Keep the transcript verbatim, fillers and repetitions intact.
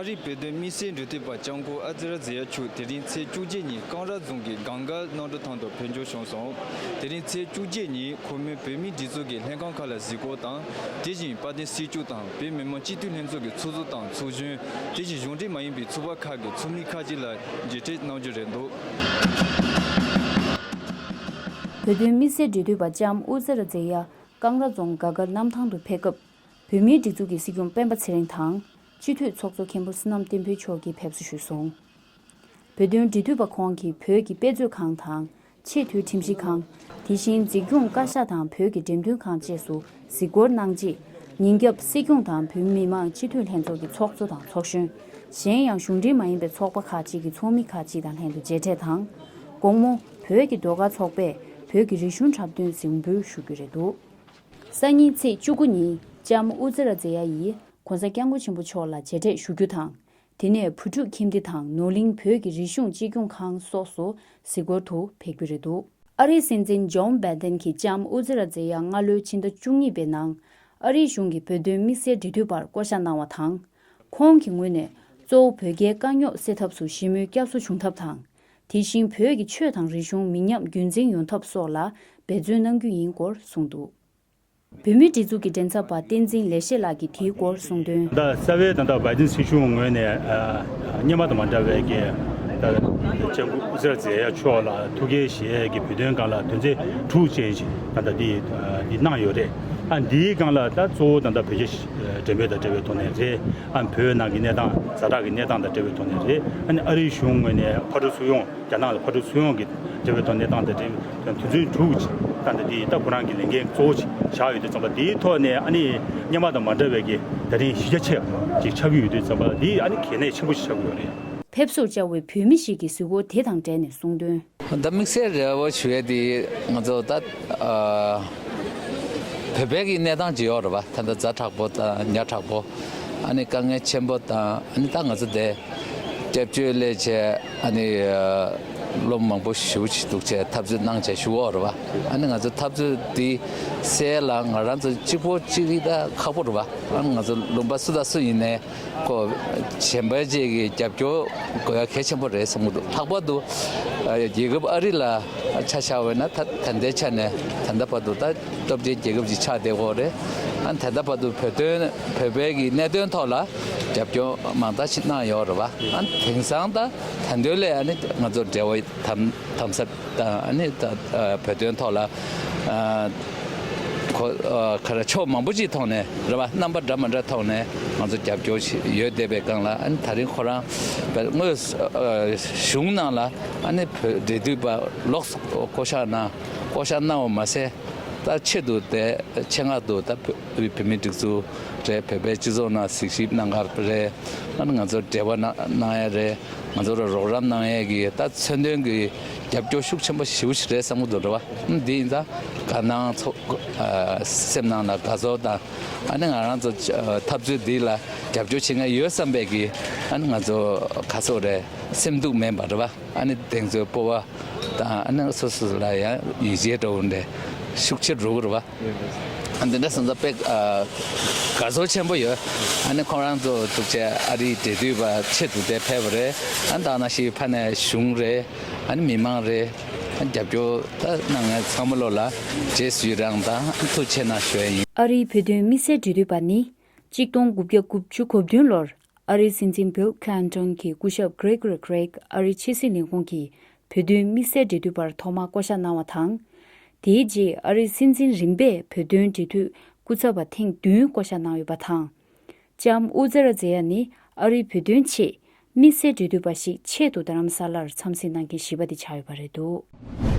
ཨ་རིའི་བོད་དོན་དམིགས་བསལ་འབྲེལ་མཐུད་པ་ལྕམ་སྐུ་ཨ་ཛི་ར་ཛེ་ཡ་མཆོག་དེ་རིང་ཚེས་བཅུ་གཅིག་ཉིན་ཀང་ར་རྫོང་གི་གངས་དཀར་གནམ་གྲུ་ཐང་དུ་ཕེབས་འབྱོར་བྱུང་སོང་། དེ་རིང་ཚེས་བཅུ་གཅིག་ཉིན་ཁོ་མོས་བོད་མིའི་སྒྲིག་འཛུགས་ཀྱི་ལྷན་ཁང་ཁག་ལ་གཟིགས་སྐོར་དང་། དེ་བཞིན་དཔལ་ལྡན་སྲིད་སྐྱོང་དང་བོད་མི་མང་སྤྱི་འཐུས་ལྷན་ཚོགས་ཀྱི་ཚོགས་གཙོ་དང་ཚོགས་གཞོན། དེ་བཞིན་གཞུང་འབྲེལ་མ་ཡིན་པའི་ཚོགས་པ་ཁག་གི་ཚོགས་མི་ཁག་ཅིག་ལ་མཇལ་འཕྲད་གནང་རྒྱུ་རེད་འདུག། བོད་དོན་དམིགས་བསལ་འབྲེལ་མཐུད་པ་ལྕམ་ཨུ་ཛི་ར་ཛེ་ཡ་ཀང་ར་རྫོང་གངས་དཀར་གནམ་ཐང་དུ་ཕེབས་སྐབས། བོད་མིའི་སྒྲིག་འཛུགས་ཀྱི་སྲིད་སྐྱོང་སྤེན་པ་ཚེ་རིང་དང་། སྤྱི་འཐུས་ཚོགས་གཙོ་མཁན་པོ་བསོད་ནམས་བསྟན་འཕེལ་མཆོག་གིས་ཕེབས་བསུ་ཞུས་སོང་། བོད་དོན་འབྲེལ་མཐུད་པ་ཁོང་གིས་བོད་ཀྱི་དཔེ་མཛོད་ཁང་དང་། ཆེས་མཐོའི་ཁྲིམས་ཞིབ་ཁང་། དེ་བཞིན་འཛིན་སྐྱོང་བཀའ་ཤག་དང་བོད་ཀྱི་འགྲེམས་སྟོན་ཁང་བཅས་སུ་གཟིགས་སྐོར་གནང་རྗེས། ཉིན་རྒྱབ་སྲིད་སྐྱོང་དང་བོད་མི་མང་སྤྱི་འཐུས་ལྷན་ཚོགས་ཀྱི་ཚོགས་གཙོ་དང་ཚོགས་གཞོན། གཞན་ཡང་གཞུང་འབྲེལ་མ་ཡིན་པའི་ཚོགས་པ་ཁག་ཅིག་གི་ཚོགས་མི་ཁག་ཅིག་དང་ལྷན་དུ་མཇལ་འཕྲད་དང་། དགོང་མོ་བོད་ཀྱི་ཟློས་གར་ཚོགས་པས་བོད་ཀྱི་རིག་གཞུང་འཁྲབ་སྟོན་གཟིགས་འབུལ་ཞུ་རྒྱུ་རེད་འདུག། སང་ཉིན་ཚེས་བཅུ་དགུ་ཉིན་ལྕམ་ཨུ་ཛི་ར་ཛེ་ཡ་ཡིས་༸གོང་ས་༸སྐྱབས་མགོན་ཆེན་པོ་མཆོག་ལ་མཇལ་འཕྲད་ཞུ་རྒྱུ་དང་། དེ་ནས་བུ་ཕྲུག་ཁྱིམ་སྡེ་དང་ནོར་གླིང་བོད་ཀྱི་རིག་གཞུང་གཅེས་སྐྱོང་ཁང་སོགས་སུ་གཟིགས་སྐོར་དུ་ཕེབས་རྒྱུ་རེད་འདུག། ཨ་རིའི་སྲིད་འཛིན་ཇོ་བྷའི་ཏན་གྱིས་ལྕམ་ཨུ་ཛི་ར་ཛེ་ཡ་སྔ་ལོའི་ཕྱི་ཟླ་བཅུ་གཉིས་པའི་ནང་ཨ་རིའི་གཞུང་གི་བོད་དོན་དམིགས་བསལ་འབྲེལ་མཐུད་པར་བསྐོ་བཞག་གནང་བ་དང་། ཁོང་གི་ངོས་ནས་གཙོ་བོ་བོད་རྒྱའི་དཀའ་རྙོག་སེལ་ཐབས་སུ་ཞི་མོལ་བསྐྱར་གསོ་བྱུང་ཐབས་དང་། དེ་བཞིན་བོད་ཀྱི་ཆོས་དང་རིག་གཞུང་མི་ཉམས་རྒྱུན་འཛིན་ཡོང་ཐབས་སོགས་ལ་འབད་བརྩོན་གནང་རྒྱུ་ཡིན་སྐོར་གསུངས་འདུག། བོད་མིའི་སྒྲིག་འཛུགས་ཀྱི་མགྲིན་ཚབ་པ་བསྟན་འཛིན་ལེགས་བཤད་ལགས་ཀྱིས་དེའི་སྐོར་གསུངས་དོན། ད་རྩ་བའི་ད་ལྟ་བའི་ཏིན་སྲིད་གཞུང་ངོས་ནས་ཨ་སྔོན་མ་དང་མ་འདྲ་བའི་གི་ད་ལྕམ་སྐུ་ཨུ་ཛི་ར་ཛེ་ཡ་མཆོག་ལ་ཐུགས་འགན་བཞེས་ཀྱི་བོད་དོན་སྒང་ལ་དོན་ཚན་དྲུག་ཅན་ཞིག་ད་ལྟ་འདི་འདི་གནང་ཡོད་རེད། ཨ་འདིའི་སྒང་ལ་ད་གཙོ་བོ་ད་ལྟ་བོད་རྒྱ་འབྲེལ་མོལ་དང་འབྲེལ་བའི་ཐོག་ནས་རེད། ཨ་བོད་ནང་གི་གནས་སྟངས་ཛ་དྲག་གི་གནས་སྟངས་དང་འབྲེལ་བའི་ཐོག་ནས་རེད། ཨ་ནི་ཨ་རིའི་གཞུང་ངོས་ནས་ཕར་འགྲོ་ཚུར་ཡོང་རྒྱ་ནག་ལ་ཕར་འགྲོ་ཚུར་ཡོང་གི་འབྲེལ་བའི་ཐོག་གནས་སྟངས་དང་འབྲེལ་བའི་དོན་ཚན་དྲུག་ཅིག་ད་ལྟ་འདི་ད་ཁོ་རང་གི་ལས་འགན་གཙོ་བོ་ཅིག་བཞག་ཡོད་དུས་ཙམ་པ། འདིའི་ཐོག་ནས་ཨ་ནི་སྔོན་མ་དང་མ་འདྲ་བའི་གི་ད་རིང་གཞི་རྒྱ་ཆེ་བ་ཅིག་ཆགས་ཀྱི་ཡོད་དུས་ཙམ་པ་འདི་ཨ་ནི་གལ་གནད་ཆེན་པོ་ཞིག་ཆགས་ཀྱི་ཡོད་རེད། ཕེབས་བསུར་བཅར་བའི་བོད་མི་ཞིག་གིས་གཟིགས་སྐོར་དེ་དང་འབྲེལ་ནས་གསུངས་དོན། ད་དམིགས་བསལ་རེ་བ་ཞུ་ཡས་དེ་ང་ཚོ་ད་ཨ་བོད་པའི་གི་གནས་སྟངས་ཅིག་ཡོད་རེད་པ། ད་ལྟ་ཛ་དྲག་པོ་དང་ཉག་ཕྲ་པོ། ཨ་ནི་དཀའ་ངལ་ཆེན་པོ་དང་། ཨ་ནི་ད་ང་ཚོ་དེ་སྐྱབས་བཅོལ་སླེབས་བྱས་ཨ་ནི་ལོ་མང་པོ་ཞེ་པོ་ཅིག་འདུག་བྱས་འཐབ་རྩོད་གནང་བྱས་བཞུགས་ཡོད་རེད་པ། ཨ་ནི་ང་ཚོ་འཐབ་རྩོད་འདི་སེལ་ལ་ང་རང་ཚོ་གཅིག་པོ་གཅིག་རིགས་ད་ཁག་པོ་རེད་པ། ཨ་ནི་ང་ཚོ་ལུང་པ་སུ་དང་སུ་ཡིན་ནའི་ཁོ་གཞན་པ་ཅིག་གི་རྒྱབ་སྐྱོར་དགོས་ཡ་གལ་ཆེན་པོ་རེད་བསམ་གྱི་འདུག། ལྷག་པར་དུ་ཨ་རྒྱལ་ཁབ་ཨ་རི་ལ་ཆ་བཞག་པ་ཡིན་ན་ད་ད་ལྟའི་ཆ་ནས་ད་ལྟ་བར་དུ་ད་སྟོབས་ཆེན་རྒྱལ་ཁབ་ཅིག་ཆགས་བསྡད་ཡོད་རེད། ཨ་ནི་ད་ལྟ་བར་དུ་བོད་དོན་བོད་པའི་གི་གནད་དོན་ཐོག་ལ་རྒྱབ་སྐྱོར་མང་དག་ཅིག་གནང་ཡོད་རེད་པ། ཨ་ནི་དེང་སང་ད་ད་འདོད་ལས་ཨ་ནི་ང་ཚོ་འབྲེལ་བ་དམ་དམ་ཟབ་དང་། ཨ་ནི་ད་ཨ་བོད་དོན་ཐོག་ལ་ཨ་གོ་ཨ་ག་རེ་ཕྱོགས་མང་པོ་ཅིག་ཐོག་ནས་རེད་པ། རྣམ་པ་འདྲ་མི་འདྲ་ཐོག་ནས་ང་ཚོ་རྒྱབ་སྐྱོར་ཞིག་ཡོད་བསྡད་པའི་སྒང་ལ། ཨ་ནི་ད་རིང་ཁོ་རང་དངོས་ཨ་གཞུང་ནང་ལ་ཨ་ནི་བོད་འབྲེལ་མཐུད་པ་ལོགས་སུ་བསྐོ་བཞག་གནང་བསྐོ་བཞག་གནང་བ་མ་ཟད། ད་ཆེད་དུ་དེ་ཆེད་མངགས་དུ་ད་བོད་བོད་མིའི་སྒྲིག་འཛུགས་རེད། བོད་པའི་སྤྱི་ཚོགས་ནང་གཟིགས་ཞིབ་གནང་གར་རེད། ཨ་ནི་ང་ཚོར་འབྲེལ་བ་གནང་གནང་ཡས་རེད། ང་ཚོར་རོགས་རམ་གནང་ཡས་ཀྱི་ད་མཚོན་དོན་གྱི་རྒྱབ་སྐྱོར་ཤུགས་ཆེན་པོ་ཞེ་པོ་ཞིག་རེད་བསམ་གྱི་འདུག་རེད་པ། ཨ་འདི་ཡིན་ཙང་དགའ་སྣང་ཚོར་ཨ་སེམས་ནང་ལ་དགའ་ཚོར་དང་། ཨ་ནི་ང་རང་ཚོ་ཨ་འཐབ་རྩོད་འདི་ལ་རྒྱབ་སྐྱོར་བྱེད་མཁན་ཡོད་བསམ་པའི་གི་ཨ་ནི་ང་ཚོ་ག་ཚོད་རེད། སེམས་སྡུག་མེད་པ་རེད་པ། ཨ་ནི་དེང་ཚོའི་སྤོབས་པ་དང་། ཨ་ནི་སོ་སོ་ལ་ཡང་ཡིད་ཆེས་འདྲ་བོ་འདྲ་ཤུགས་ཆེར་འགྲོ་གི་རེད་པ། ཨ་འདི་འདྲ་སོང་ཙང་དཔེ་ཨ་དགའ་ཚོར་ཆེན་པོ་ཡོད། ཨ་ནི་ཁོང་རང་ཚོ་ཐུགས་རྗེ་ཨ་རིའི་འབྲེལ་མཐུད་པ་ཆེད་དུ་དེ་ཕེབས་པ་རེད། ཨ་ནི་ད་ནང་བཞིན་ཕ་ནས་གཞུང་རེད། ཨ་ནི་མི་མང་རེད། ཨ་རྒྱབ་སྐྱོར་ད་གནང་མཁན་ཚང་མ་ལོ་ལ་རྗེས་སུ་ཡི་རང་དང་ཐུགས་རྗེ་ཆེ་གནང་ཞུ་ཡ་ཡིན། ཨ་རིའི་བོད་དོན་དམིགས་བསལ་འབྲེལ་མཐུད་པ་ནི་གཅིག་སྟོང་དགུ་བརྒྱ་དགུ་བཅུ་གོ་བདུན་ལོར་ཨ་རིའི་སྲིད་འཛིན་བྷིལ་ཁི་ལིན་ཊོན་གྱི་སྐུ་ཞབས་གྷི་རེ་གྷི་རི་གྷི་རེག་ཨ་རིའི་ཕྱི་སྲིད་ལས་ཁུངས་ཀྱི་བོད་དོན་དམིགས་བསལ་འབྲེལ་མཐུད་པར་ཐོག་མར་བསྐོ་བཞག་གནང་བ་དང་། དེའི་རྗེས་ཨ་རིའི་སྲིད་འཛིན་རིམ་པས་བོད་དོན་འབྲེལ་མཐུད་སྐུ་ཚབ་པ་ཐེངས་བདུན་བསྐོ་བཞག་གནང་ཡོད་པ་དང་། ལྕམ་ཨུ་ཛི་ར་ཛེ་ཡ་ནི་ཨ་རིའི་བོད་དོན་ཆེད་དམིགས་བསལ་འབྲེལ་མཐུད་པ་ཞིག་ཆེད་དུ་རྡ་རམ་ས་ལར་འཚམས་གཟིགས་གནང་མཁན་བཞི་པ་དེ་ཆགས་ཡོད་པ་རེད་འདུག།